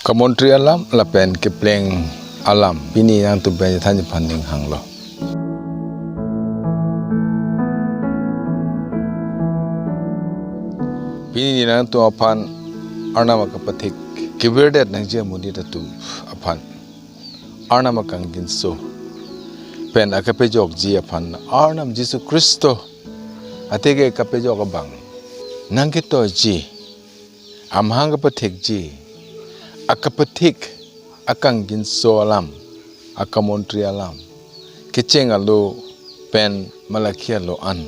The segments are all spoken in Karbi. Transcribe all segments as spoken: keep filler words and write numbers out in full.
Kamontri alam lapen kepleng alam pini nangtum pen thanji aphan ning hanglo. Pini nangtum aphan Arnam akapathik kevirdet nangji amonit atum aphan Arnam akangjinso pen akapejokji aphan Arnam Jisu Khristo atheke kapejok abang nangketoiji, amahang kapathikji, akapathik akangjinso alam, akamontri alam, kecheng alo pen Malaki alo an.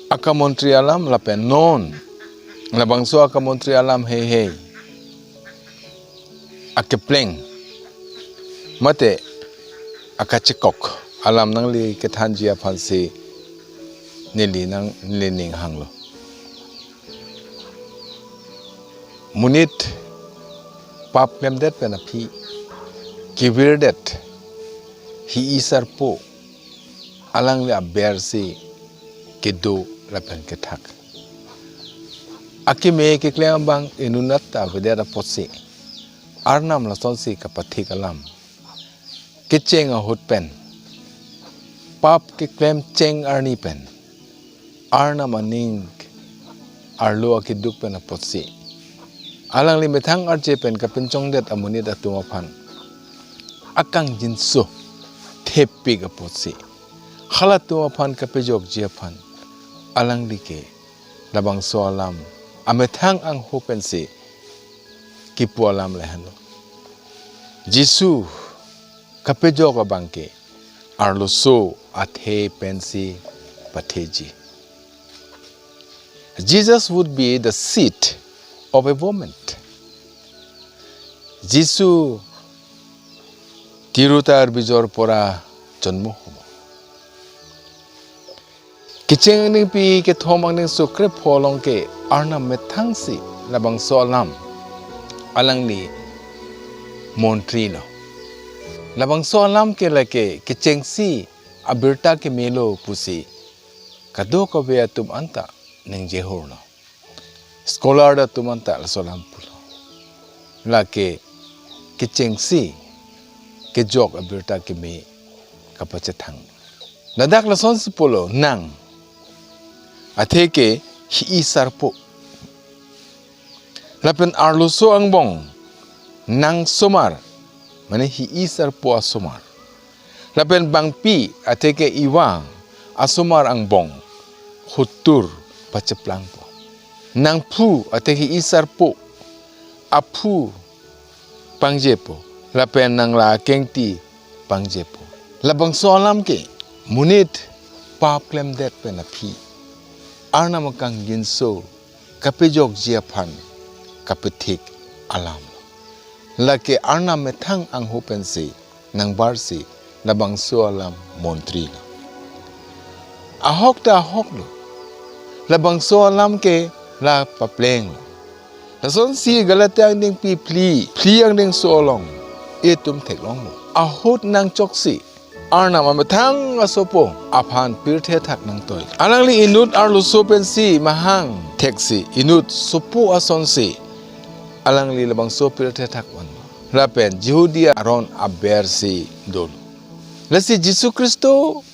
Akamontri alam lapen non labangso akamontri alam heihei akepleng mate akachekok alam nangli kethanji aphansi neli nang neli ning hanglo. Monit pap klemdet pen aphi kevirdet hi-i sarpo alangli abersi kedo lapen kethak. Akeme keklem abang inut ta avedet apotsi Arnam lasonsi kapathik alam kecheng ahut pen, pap keklem cheng arni pen Arnam aning arlo akeduk pen apotsi alangli methang arje pen kapinchongdet amonit atum aphan akangjinso thepik apotsi halatum aphan kapejokji aphan alangli ke labangso alam amethang angho pensi kipu alam le henlo. Jisu kapejok abang ke arloso athe pensi patheji. Jesus would be the seed of a woman. Jisu tirutar bijor pora jonmo hobo. Kecheng aningpi kethom angningso krepho along ke Arnam methangsi labangso alam alangli montri lo. Labangso alam ke lake kechengsi abirta kemelo pusi kadokave atum anta ningjehurlo. Scholar atum anta laso alam pulo. Lake kechengsi kejok abirta keme kapachethang. Ladak lasonsi pulo, nang atheke hi-i sarpo lapen arloso angbong nang somar, mane hi-i sarpo asomar. Lapen bangpi atheke iwa asomar angbong hutur pacheplangpo. Nangphu atheke hi-i sarpo aphu pangjepo, lapen nangla akengti pangjepo. Labangso alam ke monit pap klemdet pen aphi Arnam akangjinso kapejokji aphan kapathik alam. Lake Arnam methang angho pensi nangbarsi labangso alam montri lo. Ahok ta ahok lo. Labangso alam ke la papleng lo. Lasonsi Galatia angdengpi phli, phli angdengso along itum theklonglo. Ahut nangchoksi Arnam amethang asopo aphan pirthe thak nangtoi. Alangli inut arloso pensi mahang theksi inut sopo asonsi alangli labangso pirthe thak van. Lapen Jihudi aron abersi dolo. Lasi Jisu Khristo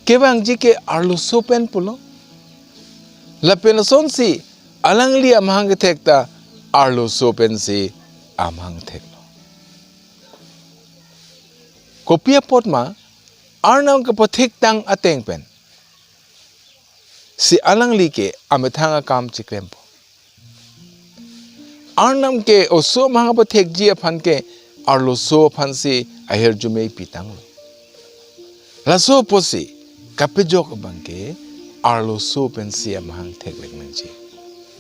kevangji ke arloso pen pulo. Lapen lasonsi alangli amahang kethek ta arloso pensi amahang theklo. Kopi apot ma Arnam kapathik tang ateng pen si alangli ke amethang akam chiklempo. Arnam ke oso amahang apathekji aphan ke arloso aphansi ahirjume pitanglo. Laso apotsi kapejok abang ke arloso pensi amahang theklek nangji.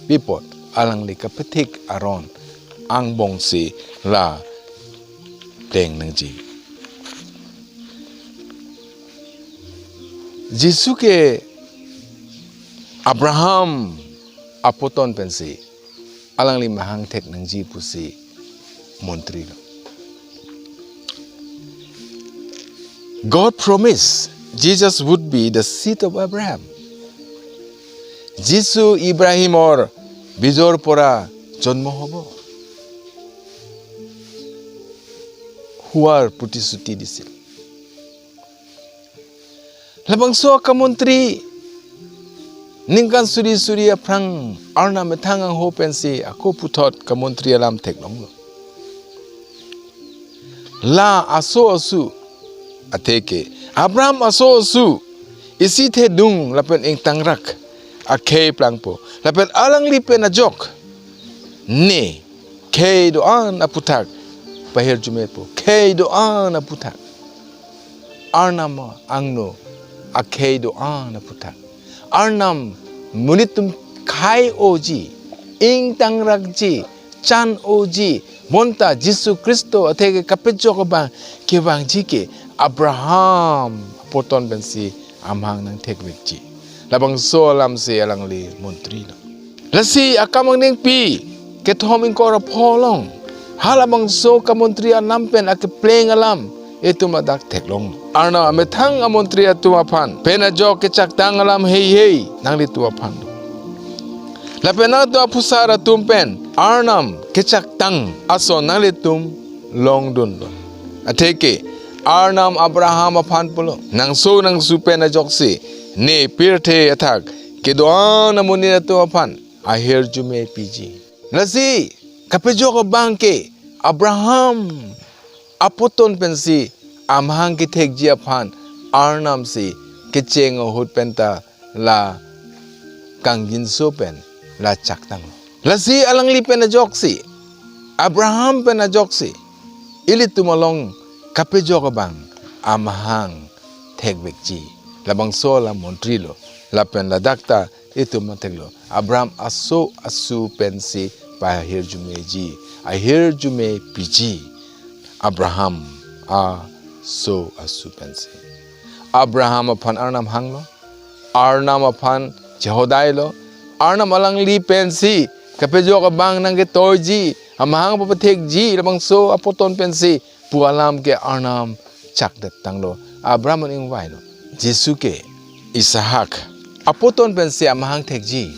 Pi apot alangli kapathik aron angbongsi la pleng nangji. Jisu ke Abraham apoton pensi alangli mahang thek nangji pusi montri lo. God promised Jesus would be the seed of Abraham. Jisu Ibrahimor bijor pora jonmo hobo. huar protisuti disil. Labangso akamontri ningkan suri suri aphrang Arnam methang angho pensi ako puthot kamontri alam theklonglo. La aso asu, atheke Abraham aso asu isi thedung lapen ingtangrak akhei plangpo. Lapen alangli pen ajok ne khei do-an aputhak pahirjumepo. Khei do-an aputhak. Arnam angno akhei do-an aputhak. Arnam monit atum khai-oji, ingtangrakji, chan-oji, bonta Jisu Khristo atheke kapejok abang kevangji ke Abraham apoton pensi amahang nangthekvekji. Labangso alamsi alangli montrilo. Lasi akam angdengpi kethom ingkoi ra pho along halabangso kamontri alam pen akepleng alam itum adak theklong. Arnam amethang amontri atum aphan pen ajok kechaktang alam heihei nanglitum aphan do. Lapen nangtum aphusar atum pen Arnam kechaktang ason nanglitum longdunlo. Atheke Arnam Abraham aphan pulo, nangso nangsu pen ajoksi ne pirthe athak kedo-an amonit atum aphan ahirjume piji. Lasi kapejok abang ke Abraham apoton pensi amahang kethekji aphan Arnamsi kecheng ahut penta la kangjinso pen la chaktanglo. Lasi alangli pen ajoksi, Abraham pen ajoksi ilitum along kapejok abang amahang thekvekji. Labangso alam montrilo. Lapen ladak ta itum matheklo, Abraham aso asu pensi pahirjumeji, ahirjume piji Abraham aso asu pensi. Abraham aphan Arnam hanglo, Arnam aphan chehodailo, Arnam alangli pensi kapejok abang nangketoiji, amahang papathekji labangso apoton pensi pu alam ke Arnam chakdet tanglo. Abraham an ingvailo, Jisu ke Isaac apoton pensi amahang thekji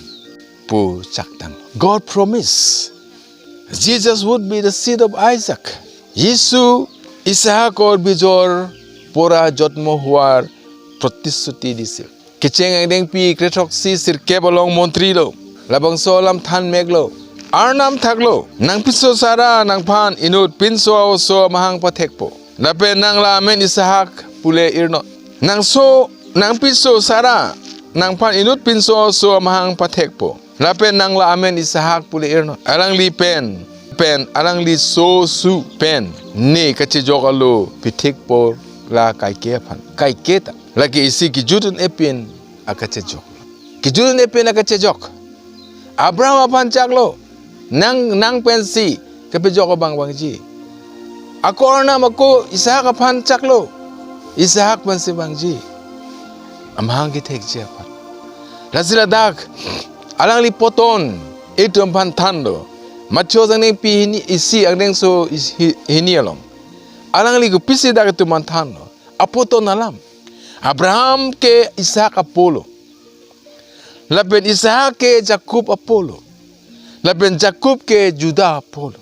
pu chaktang. God promise Jesus would be the seed of Isaac. Jisu Isaac or bijor pora jotmo huar protisuti disil. Kecheng angdengpi krethroksi sirkep along montrilo. Labangso alam thanmeklo. Arnam thaklo, nangpiso Sara nangphan inut pinso a-oso amahang pathekpo. Lapen nang la amen Isaac pule irnot. Nangso, nangpiso Sara nangphan inut pinso a-oso amahang pathekpo. Lapen nang la amen Isaac pule irnot. Alangli pen, pen, alangli so su pen ne kachejok alo pithikpo la kaike aphan. Kaike ta. Lake isi kejut un-e pen akachejok. Kejut un-e pen akachejok. Abraham aphan chaklo, nang, nang pensi kapejok abang vangji. Ako Arnam ako Isaac aphan chaklo, Isaac pensi vangji. Amahang kethekji aphan. Lasi ladak alangli poton itum aphan thanlo. Matthew angdengpi hini isi angdengso is-, hi-, hini along. Alangli kopisi dak itum aphan thanlo. Apoton alam. Abraham ke Isaac apolo. Lapen Isaac ke Jacob apolo. Lapen Jacob ke Juda apolo.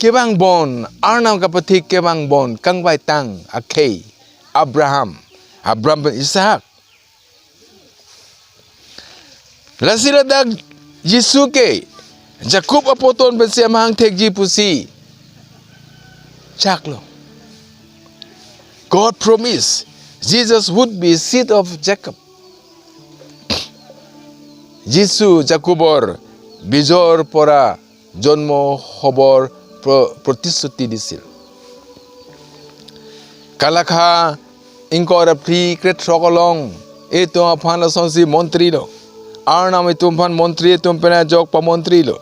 Kevangbon, Arnam kapathik kevangbon, kangvaitang akhei, Abraham, Abraham pen Isaac. Lasi ladak Jisu ke Jacob apoton pensi amahang thekji pusi chaklo. God promise Jesus would be seed of Jacob. Jisu Jacob or bijor pora jonmo hobor pro-, protisuti disil. Kalakha ingkoi ra phli krethrok along itum aphan lasonsi montrilo. Arnam itum aphan montri, itum pen ajok pamontrilo.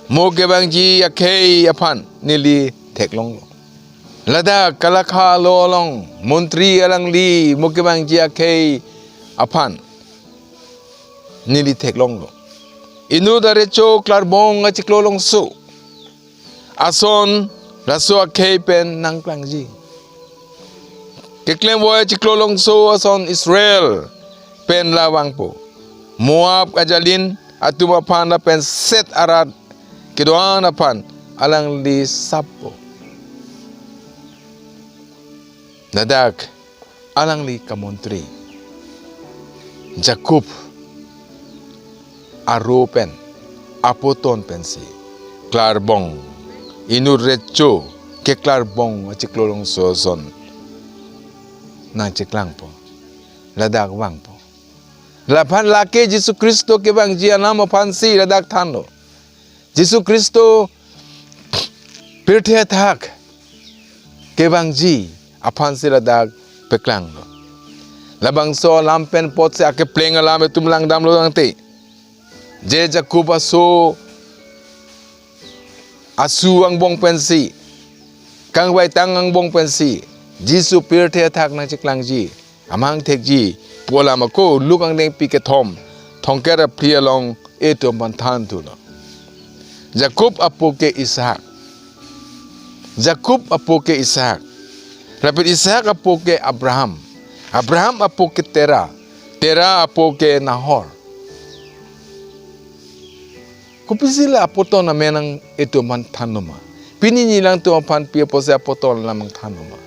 Mo kevangji akhei aphan neli theklonglo. Ladak Kalakha alo along montri alangli mo kevangji akhei aphan neli theklonglo. Inut arecho klarbong achiklo longso ason laso akhei pen nangklangji. Keklemvoi achiklo longso ason Israel pen la vangpo. Moab ajalin atum aphan lapen Seth arat kedo-an aphan alangli sappo. Ladak alangli kamontri Jakob aro pen apoton pensi klarbong, inut recho ke klarbong achiklo longso ason nangcheklangpo, ladak vangpo. Laphan lake Jisu Khristo kevangji alam aphansi ladak thanlo. Jisu Khristo pirthe athak kevangji aphansi ladak peklanglo. Labangso alam pen apotsi akepleng alam itum langdamlo tangte, je Jakob aso asu angbong pensi, kangvaitang angbong pensi Jisu pirthe athak nangcheklangji, amahang thekji pu alam ako Luke angdengpi kethom, thomkep ra phli along itum aphan thanthulo. Jakob apo ke Isak. Jakob apo ke Isak. Lapen Isak apo ke Abraham. Abraham apo ke Tera. Tera apo ke Nahor. Kopisi la apoton amen nang itum aphan thanlo ma? Pini neli nangtum aphan pi apotsi apoton alam nangthanlo ma?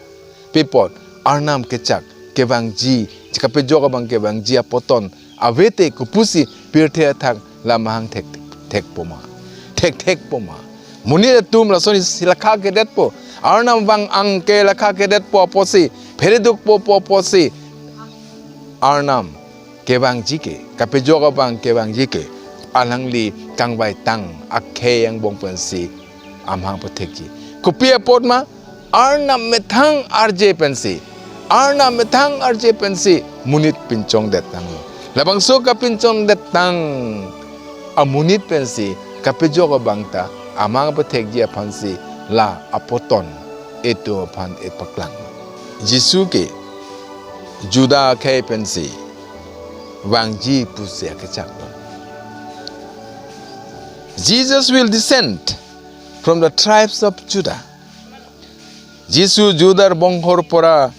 Pi apot, Arnam kechak kevangji, kapejok abang kevangji apoton ave te kopisi pirthe athak la mahang thek thekpo ma? Thekthekpo ma? Monit atum lason si lakha kedetpo. Arnam vang-ang ke lakha kedetpo apotsi, pheredukpo pu apotsi Arnam kevangji ke, kapejok abang kevangji ke, alangli kangvaitang akhei angbong pensi amahang pathekji. Kopi apot ma? Arnam methang arje pensi, Arnam methang arje pensi monit pinchongdet tanglo. Labangso kapinchongdet tang amonit pensi kapejok abang ta amahang pathekji aphansi la apoton itum aphan ipaklang. Jisu ke Juda akhei pensi vangji pusi akechaklo. Jesus will descend from the tribes of Judah. Jisu Juda bonghor pora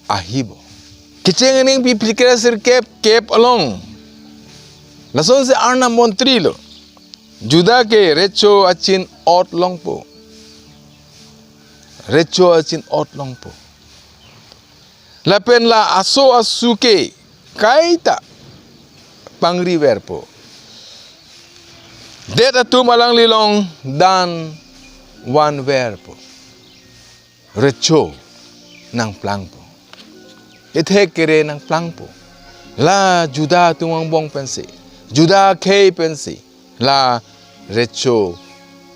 ahibo. Kecheng angdengpi phlikre sirkep kep along, lasonsi Arnam montrilo. Juda ke recho achin-ot longpo. Recho achin-ot longpo. Lapen la aso asu ke kaita pangriverpo. Det atum alangli along dan vanverpo. Recho nangplangpo. Ithek kere nangplangpo. La Juda atum angbong pensi, Juda akhei pensi la recho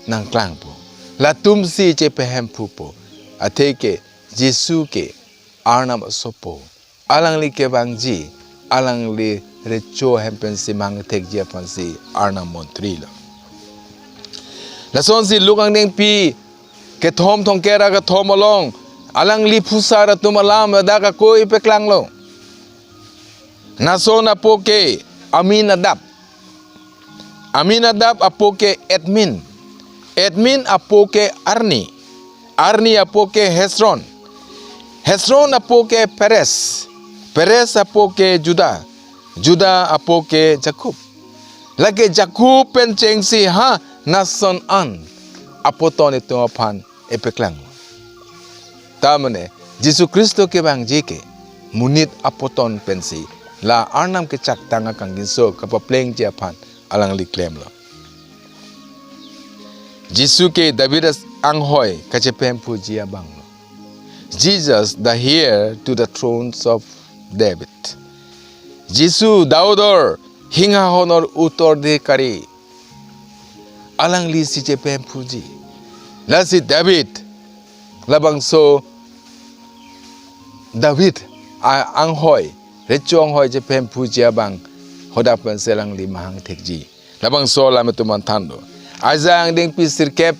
nangklangpo. Latumsi chepehemphupo. Atheke Jisu ke Arnam asopo. Alangli kevangji, alangli recho ahem pensi mahang thekji aphansi Arnam montrilo. Lasonsi Luke angdengpi kethom, thomkep ra kethom along, alangli phusar atum alam ladak ako ipeklanglo. Nason apo ke Aminadab. Aminadab apo ke Admin. Admin apo ke Arni. Arni apo ke Hezron. Hezron apo ke Perez. Perez apo ke Juda. Juda apo ke Jakob. Lake Jakob pen chengsi ha Nason an apoton itum aphan epeklang. Tamane Jisu Khristo kevangji ke monit apoton pensi la Arnam kechaktang akangkinso kapaplengji aphan alangli klemlo. Jisu ke David as-, anghoi kachepemphuji abanglo. Jesus, the heir to the thrones of David. Jisu Daudor hinghahonor uttordhikari. Alanglisi chepemphuji. Lasi David, labangso David a-, anghoi, recho anghoi chepemphuji abang hadak pensi alangli mahang thekji. Labangso alam itum aphan thanlo. Isaiah angdengpi sirkep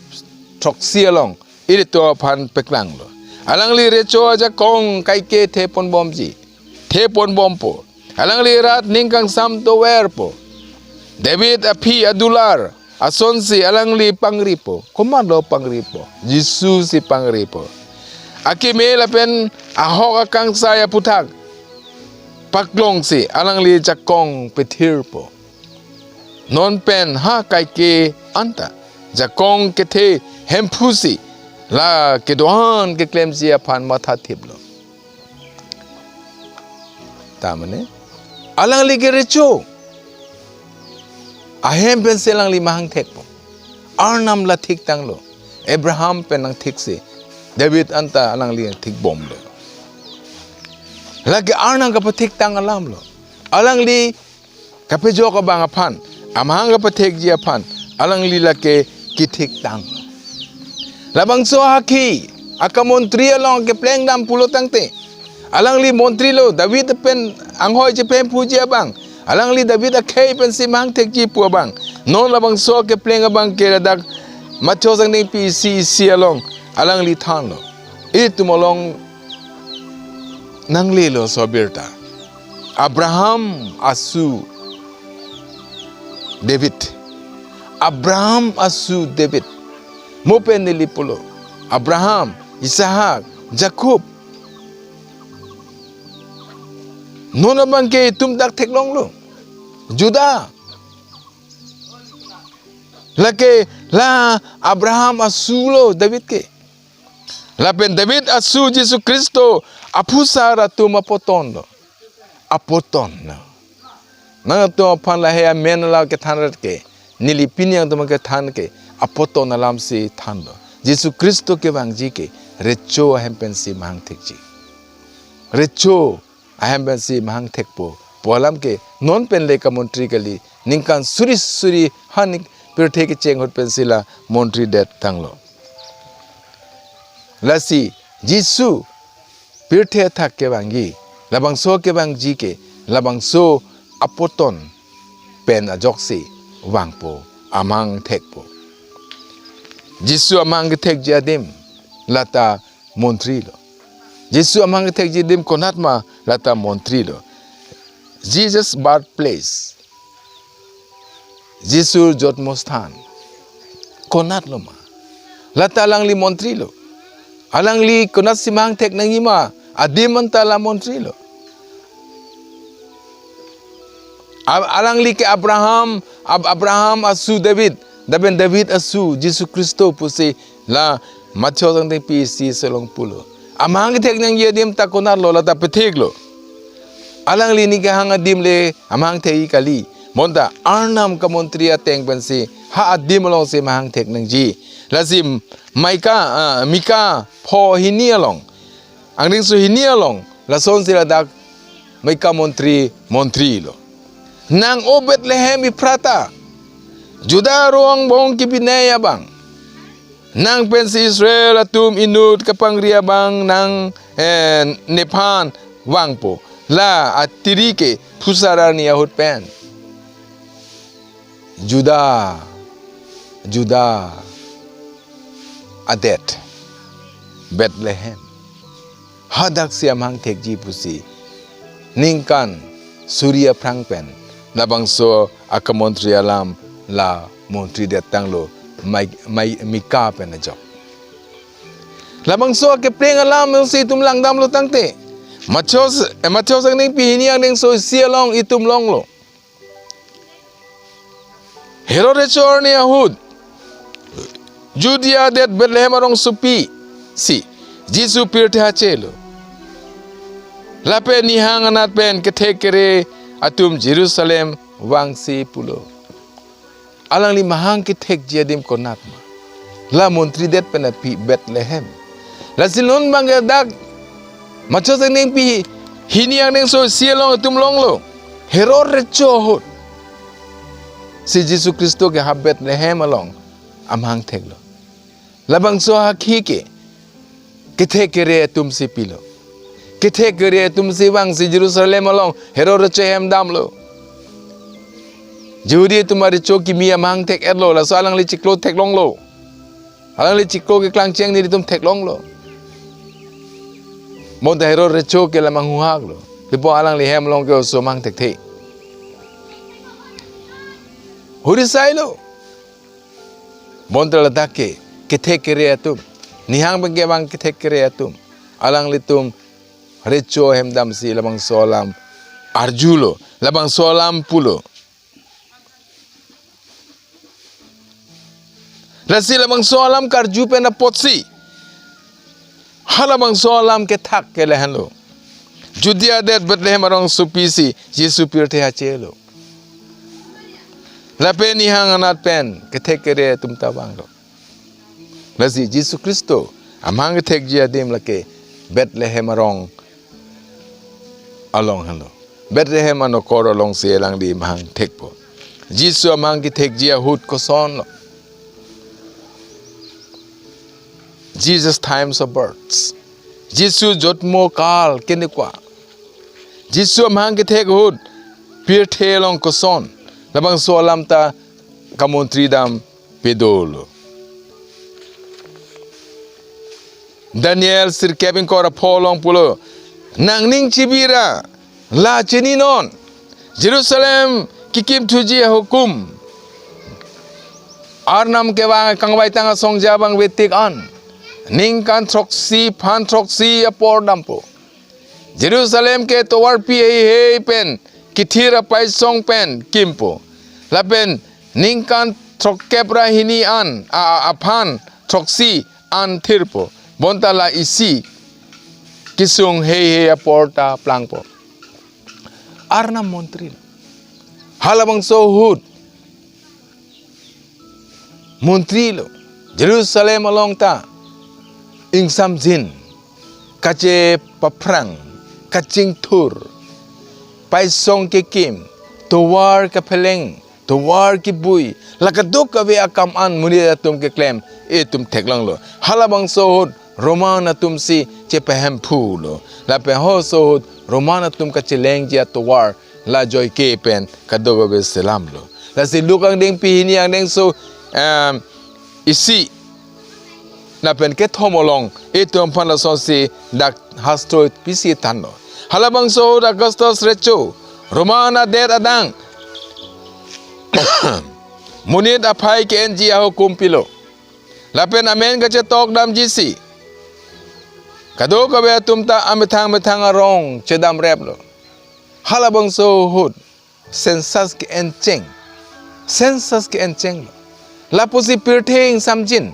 throksi along ilitum aphan peklanglo. Alangli recho ajakong kaike theponbomji. Theponbompo. Alangli rat ning kangsam toverpo. David aphi adular asonsi alangli pangripo. Komatlo pangripo? Jisusi pangripo. Akeme lapen ahok akangsai aputhak paklongsi alangli jakong pethirpo. Non pen ha kaike anta jakong kethe Hemphusi la kedo-an keklemji aphan mathathiplo. Ta mane, alangli ke recho ahem pensi alangli mahang thekpo. Arnam la thiktanglo. Abraham pen nangthiksi, David anta alangli thikbomlo. Lake Arnam kapathiktang alamlo. Alangli kapejok abang aphan, amahang kapathekji aphan, alangli lake kithiktang. Labangso ahakhi, akamontri along keplengdam pulo tangte, alangli montrilo, David pen anghoi chepemphuji abang, alangli David akhei pensi mahang thekji pu abang. Non labangso kepleng abang ke ladak Mathaios angdengpi isi isi along alangli thanlo. Itum along nanglelo sobirta. Abraham asu David. Abraham asu David. Mo pen neli pulo. Abraham, Isaac, Jacob. Non abang ke itum dak theklonglo. Juda. Lake la Abraham asulo David ke. Lapen David asu Jisu Khristo aphusar atum apotonlo. Apotonlo. Nangtum aphan lahei amen la kethan rat ke, neli pini nangtum kethan ke, apoton alamsi thanlo. Jisu Khristo kevangji ke recho ahem pensi mahang thekji. Recho ahem pensi mahang thekpo pu alam ke non pen le kamontri kali, ningkan suri suri hanik pirthe kecheng ahut pensi la montri det tanglo. Lasi Jisu pirthe athak kevangji, labangso kevangji ke, labangso apoton pen ajoksi vangpo, amahang thekpo. Jisu amahang kethekji adim lata montrilo. Jisu amahang kethekji adim konat ma lata montrilo. Jesus birthplace. Jisu jotmosthan. Konatlo ma. Lata alangli montrilo. Alangli konatsi mahang thek nangji ma, adim anta la montrilo. A-, alangli ke Abraham, Ab-, Abraham asu David, lapen David asu Jisu Khristo pusi la Mathaios angdengpi isi isi along pulo. Amahang kethek nangji adim ta konatlo, lata petheklo. Alangli neli kehang adim le amahang thekji kali. Bonta Arnam kamontri ateng pensi ha adim alongsi mahang thek nangji. Lasi Mika, ah, Mika pho hini along, angdengso hini along, lasonsi ladak Mika montri, montrilo. Nang, O Bethlehem Ephrata, Juda arong angbong kebinei abang, nang pensi Israel atum inut kapangri abang nang, eh, nephan vangpo. La atiri ke phusar arni ahut pen. Juda, Juda adet Bethlehem. Hadaksi amahang thekji pusi ningkan suri aphrang pen labangso akamontri alam la montri det tanglo, Mai-, Mai-, Mika pen ajok. Labangso akepleng alam si itum langdamlo tangte, Mathaios, eh, Mathaios angdengpi hini angdengso isi along itum longlo. Herod recho arni ahut Judea adet Bethlehem arongsopi si Jisu pirthe achelo. Lapen nihang anat pen kethek kere atum Jerusalem vangsi pulo. Alangli mahang kethekji adim konat ma? La montri det pen api Bethlehem. Lasi non abang ke dak Mathaios angdengpi hini angdengso isi along itum longlo. Herod recho ahut si Jisu Khristo ke ha Bethlehem along amahang theklo. Labangso ahakhi ke kethek kere atumsi pilo. Kethek kere atumsi vangsi Jerusalem along Herod recho ahem damlo. Jehudi atum arecho kimi amahang thek-etlo, laso alangli chiklo theklonglo. Alangli chiklo keklang cheng nelitum theklonglo. Bonta Herod recho ke la manghuhaklo. Pipo alangli hem along ke oso amahang thekthe. Huri sailo. Bonta ladak ke kethek kere atum, nihang abang ke abang kethek kere atum, alanglitum recho ahem damsi labangso alam arjulo, labangso alam pulo. Lasi labangso alam karju pen apotsi Halabangso alam kethak ke lahenlo. Judea adet Bethlehem arongsopi si Jisu pirthe hachelo. Lapen ihang anat pen kethek kere atum ta vanglo. Lasi Jisu Khristo amahang kethekji adim lake Bethlehem arong along henlo. Bethlehem anokor alongsi alangli mahang thekpo. Jisu amahang kethekji ahut kosonlo? Jesus times of births. Jisu jotmo kal kenekwa. Jisu amahang kethek ahut pirthe along koson? Labangso alam ta kamontri dam pedolo. Daniel sirkep ingkoi ra pho along pulo, nangning chibira la chininon, Jerusalem kekimthuji ahukum, Arnam kevang kangvaitang asongja abang vetik an ningkan throksi phan throksi apor dampo. Jerusalem ke tovarpi heihei pen kethir apaisong pen kimpo. Lapen ningkan throkkep ra hini an a, a- aphan throksi an thirpo. Bonta la isi kesung heihei apor ta plangpo. Arnam montri. Halabangso ahut montri lo. Jerusalem along ta ingsamjin, kachepaphrang, kachingthur, paisong kekim, tovar kapheleng, tovar kebui, la kadokave akam an monit atum keklem, itum theklonglo. Halabangso ahut Roman atum si chepahemphulo. Lapen halaso ahut Roman atum kachelengji atovar la joike pen kadokave selamlo. Lasi Luk angdengpi hini angdengso, em, isi lapen kethom along itum aphan lasonsi dak hastro pisi thanlo. Halabangso ahut Augustus recho, Roman adet adang monit aphai ke-enji ahukum pilo. Lapen amen kachetok damjisi kadokave atum ta amethang methang arong chedamreplo. Halabangso ahut census ke-encheng. Census ke-enchenglo. Lapusi pirthe ingsamjin,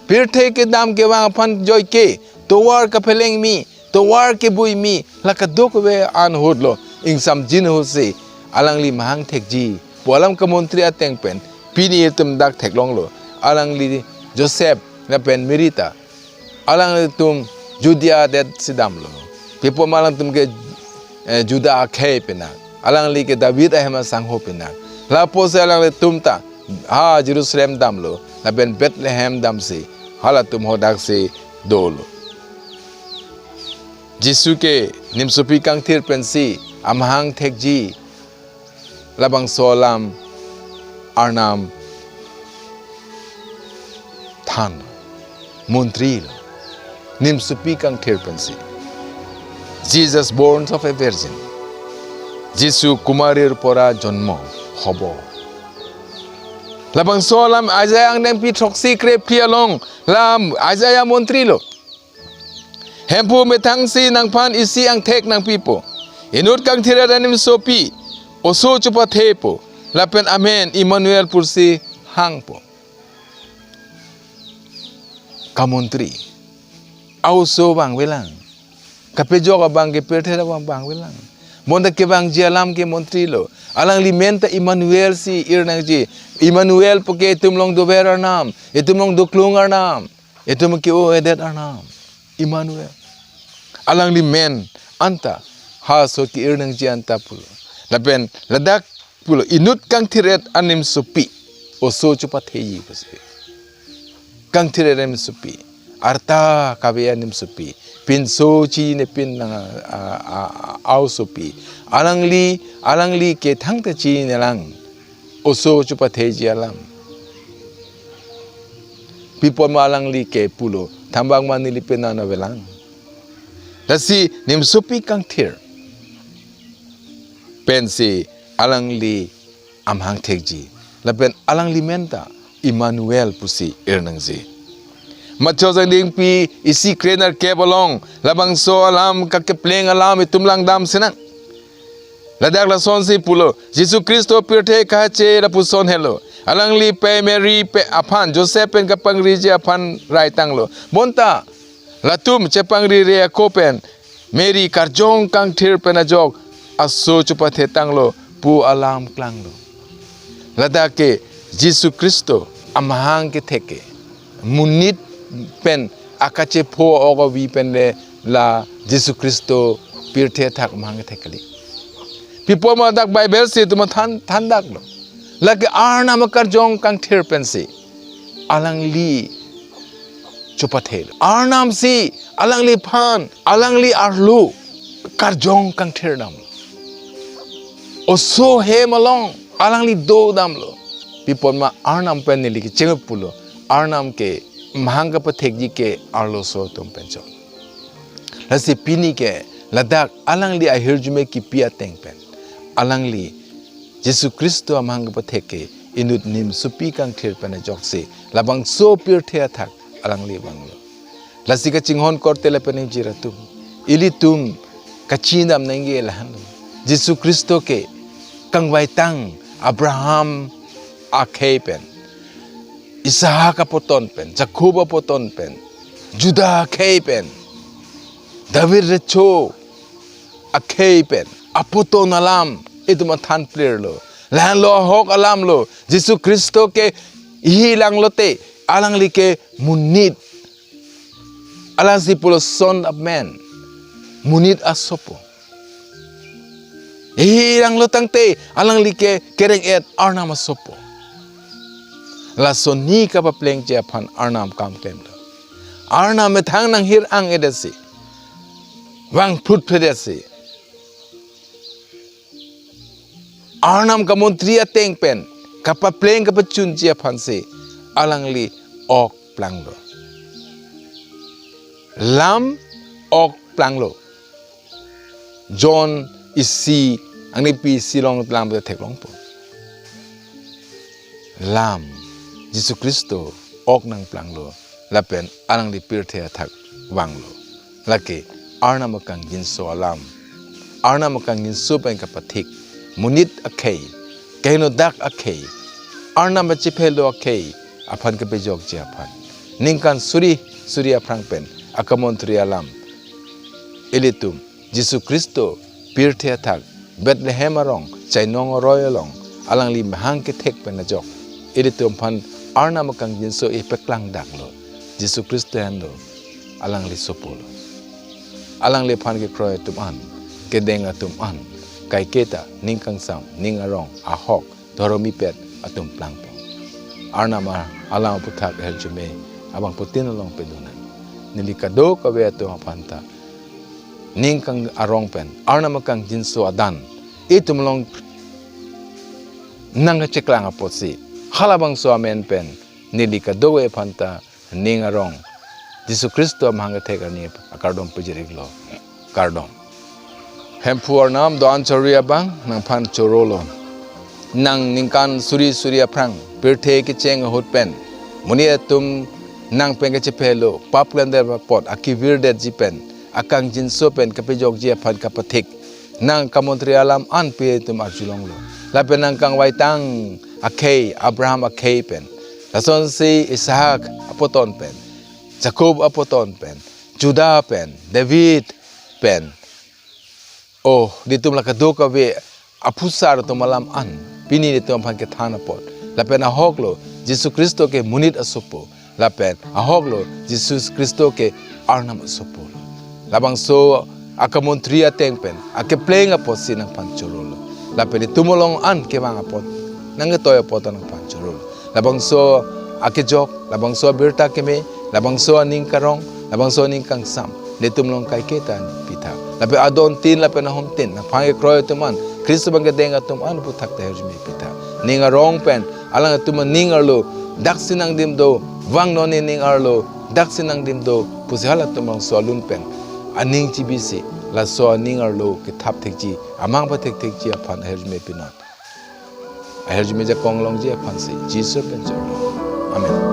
pirthe kedam kevang aphan joike, tovar kapheleng mi, tovar kebui mi, la kadokave an ahutlo, ingsamjin ahutsi alangli mahang thekji pu alam kamontri ateng pen pini itum dak theklonglo. Alangli Joseph lapen Mary ta, alanglitum Judea adet si damlo. Pi apot ma alangtum ke, eh, Juda akhei pinak, alangli ke David ahem asangho pinak. Lapusi alanglitum ta ha Jerusalem damlo, lapen Bethlehem damsi halatum hodaksi dolo. Jisu ke nimsopi kangthir pensi amahang thekji, labangso alam Arnam than, montri lo, nimsopi kangthir pensi. Jesus born of a virgin. Jisu kumarir pora jonmo hobo. Labangso alam Isaiah angdengpi throksi krephli along lam Isaiah montri lo. Hemphu methangsi nangphan isi angthek nangpipo. Inut kangthir-et animsopi oso chopathepo. Lapen amen Emmanuel pusi hangpo. Kamontri. A-oso vangvelang. Kapejok abang ke pirthe abang vangvelang. Bonta kevangji alam ke montri lo. Alangli men ta Emmanuel si ir nangji. Emmanuel puke itum along dover Arnam, itum along doklung Arnam, itum ke-o-edet Arnam. Emmanuel. Alangli men anta halaso ke-ir nangji anta pulo. Lapen ladak pulo, inut kangthir-et animsopi oso chopatheji pusi. Kangthir-et animsopi, arta kave animsopi, pinso chinine pin nang a, a, a, a-osopi. Alangli, alangli ke thangta chininelang oso chopatheji alam. Pi apot ma alangli ke pulo, thambak ma neli pin nangvelang. Lasi nimsopi kangthir pensi alangli amahang thekji. Lapen alangli men ta Emmanuel pusi ir nangji. Mathai angdengpi isi krenerkep along labangso alam kakepleng alam itum langdam sinang. Ladak lasonsi pulo, Jisu Khristo pirthe kahache lapuson helo. Alangli pei Mary pen aphan, Joseph pen kapangriji aphan raitanglo. Bonta Latum chepangrire ako pen Mary karjong kangthir pen ajok aso chopathe tanglo pu alam klanglo. Ladak ke Jisu Khristo amahang kethek ke monit pen akachepho ok avi pen le la Jisu Khristo pirthe athak amahang kethek kali. Pi apotma dak Bible si itum than thandaklo. Lake Arnam akarjong kangthir pensi alangli chopathelo. Arnam si alangliphan, alangli arlo karjong kangthir damlo. Oso hem along alangli do damlo. Pi apotma Arnam pen neli kecheng pulo. Arnam ke mahang kapathekji ke arloso atum pen chot. Lasi pini ke ladak alangli ahirjume kipi ateng pen alangli Jisu Khristo amahang kapathek ke inut nimsopi kangthir pen ajoksi labangso pirthe athak alangli vanglo. Lasi kachinghon korte lapen ingjir atum, ilitum kachinidam nangji lahenlo. Jisu Khristo ke kangvaitang Abraham akhei pen, Isaac apoton pen, Jacob apoton pen, Juda akhei pen, David recho akhei pen apoton alam itum than plirlo. Lahenlo ahok alamlo. Jisu Khristo ke ihi langlote alangli ke monit. Alangsi pulo Son of Man, monit asopo. Ihi langlo tangte alangli ke kereng-et Arnam asopo. Laso ni kapaplengji aphan Arnam kam klemlo. Arnam methang nanghir ang-edetsi, vangphut phedetsi, Arnam kamontri ateng pen kapapleng kapachunji aphansi alangli ok planglo. Lam ok planglo. John isi, angnipi isi along lang theklongpo. Lam, Jisu Khristo ok nangplanglo, lapen alangli pirthe athak vanglo. Lake Arnam akangjinso alam, Arnam akangjinso pen kapathik, monit akhei, kehingno dak akhei, Arnam achiphelo akhei aphan kapejokji aphan, ningkan suri suri aphrang pen akamontri alam, ilitum Jisu Khristo pirthe athak Bethlehem arong chainong aroi along alangli mahang kethek pen ajok ilitum aphan Arnam akangjinso ipeklangdaklo. Jisu Khristo henlo alangli sopolo. Alangliphan kekroi atum an, kedeng atum an, kaiketa ning kangsam, ning arong, ahok, dhorom ipet atum plangpo. Arnam alam aputhak ahirjume abangphutin along pedonang. Neli kadokave atum aphanta ning kang arong pen Arnam akangjinso adan itum along nangkacheklang apotsi, halabangso amen pen neli kadokave aphanta ning arong Jisu Khristo amahang kethek arni akardom pajir-iklo. Kardom. Hemphu Arnam do-an chorui abang nangphan chorolo. Nang ningkan suri suri aphrang pirthe kecheng ahut pen monit atum nang pen kachiphelo, pap klemdet apot akivirdetji pen akangjinso pen kapejokji aphan kapathik nang kamontri alam an pi itum arjulonglo. Lapen nang kangvaitang akhei, Abraham akhei pen, lasonsi Isaac apoton pen, Jacob apoton pen, Juda pen, David pen, oh, nelitum la kadokave aphusar atum alam an pini nelitum aphan kethan apot. Lapen ahoklo Jisu Khristo ke monit asopo. Lapen ahoklo Jisu Khristo ke Arnam asopo. Labangso akamontri ateng pen akepleng apotsi nangphan chorolo. Lapen itum along an kevang apot, nangketoi apot nangphan chorolo. Labangso akejok, labangso abirta keme, labangso aning karong, labangso aning kangsam, nelitum along kaiketa pithak. Lapen adon tin lapen ahom tin nangphan kekroi atum an, Khristo abang kedeng atum an aputhak ta ahirjume pithak. Ning arong pen alangtum aning arlo daksi nangdim do, vangnon ne ning arlo daksi nangdim do pusi halatum along so alun pen aning chibisi laso aning arlo kethap thekji, amang pathek thekji aphan ahirjume pinon. Ahirjume jakong longji aphansi Jisu pen chorlo. Amen.